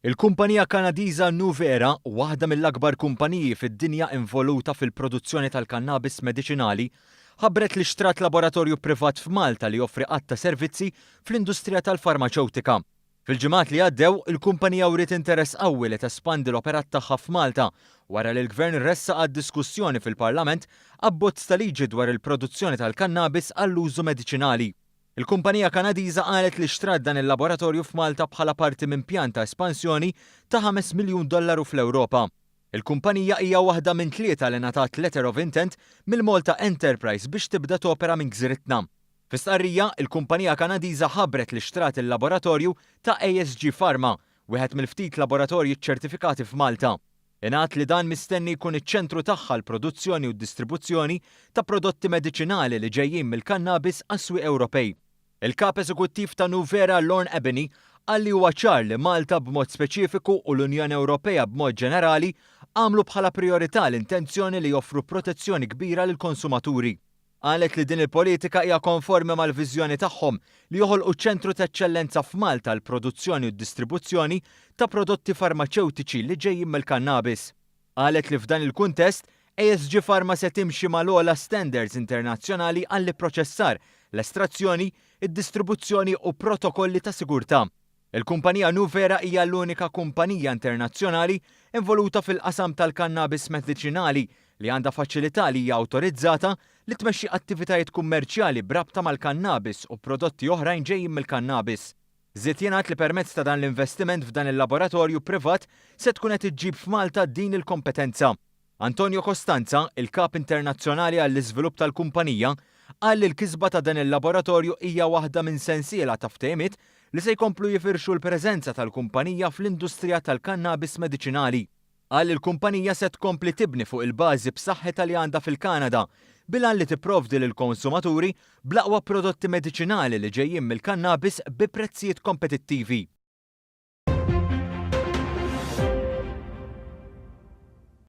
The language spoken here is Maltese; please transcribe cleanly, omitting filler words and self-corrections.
Il-kumpanija Kanadiża Nuuvera, waħda mill-akbar kumpaniji fid-dinja involuta fil-produzzjoni tal-kannabis mediċinali, ħabbret li xtrat laboratorju privat f'Malta li joffri għadd ta' servizzi fl-industrija tal-farmaċewtika. Fil-ġimgħat li għaddew, il-kumpanija wriet interess qawwi li tespandi l-operat tagħha f'Malta wara li l-Gvern ressaq għad-diskussjoni fil-Parlament abbozz ta' liġi dwar il-produzzjoni tal-kannabis għall-użu mediċinali. Il-kumpanija Kanadiża qalet li xtrat dan il-laboratorju f'Malta bħala parti minn pjan ta' espansjoni ta' 5 miljun dollaru fl-Ewropa. Il-kumpanija hija waħda minn tlieta li ngħatat letter of intent mill-Malta Enterprise biex tibda topera minn gżiritna. Fi stqarrija, il-kumpanija Kanadiża ħabbret li xtrat il-laboratorju ta' ASG Pharma, wieħed mill-ftit laboratorji ċċertifikati f'Malta. Ingħad li dan mistenni jkun iċ-ċentru tagħha għall-produzzjoni u d-distribuzzjoni ta' prodotti mediċinali li ġejjin mill-kannabis għas-swieq Ewropej. Il-Kap Eżekuttiv ta' Nuuvera Lorne Abney qal li huwa ċar li Malta b'mod speċifiku u l-Unjoni Ewropea b'mod ġenerali għamlu bħala prijorità l-intenzjoni li joffru protezzjoni kbira lill-konsumaturi. Qalet li din il-politika hija konformi mal-viżjoni tagħhom li joħolqu ċentru t'eċċellenza f'Malta għall-produzzjoni u d-distribuzzjoni ta' prodotti farmaċewtiċi li ġejjin mill-kannabis. Qalet li f'dan il-kuntest, ASG Pharma se timxi mal-ogħla standards internazzjonali għall-ipproċessar, l-estrazzjoni, id-distribuzzjoni u protokolli ta' sigurtà. Il-kumpanija Nuuvera hija l-unika kumpanija internazzjonali involuta fil-qasam tal-kannabis mediċinali li għandha faċilità li hija awtorizzata li tmexxi attivitajiet kummerċjali b'rabta mal-kannabis u prodotti oħrajn ġejjin mill-kannabis. Żied jingħad li permezz ta' dan l-investiment f'dan il-laboratorju privat se tkun qed iġġib f'Malta din il-kompetenza. Antonio Costanza, il-Kap Internazzjonali għall-Iżvilupp tal-kumpanija, qal li l-kisba ta' dan il-laboratorju hija waħda minn sensiela ta' ftehimiet li se jkomplu jifirxu l-preżenza tal-kumpanija fl-industrija tal-kannabis mediċinali. Qal li l-kumpanija se tkompli tibni fuq il-bażi b'saħħitha li għandha fil-Kanada bil-għan li tipprovdi lill-konsumaturi bl-aqwa prodotti mediċinali li ġejjin mill-kannabis bi prezzijiet kompetittivi.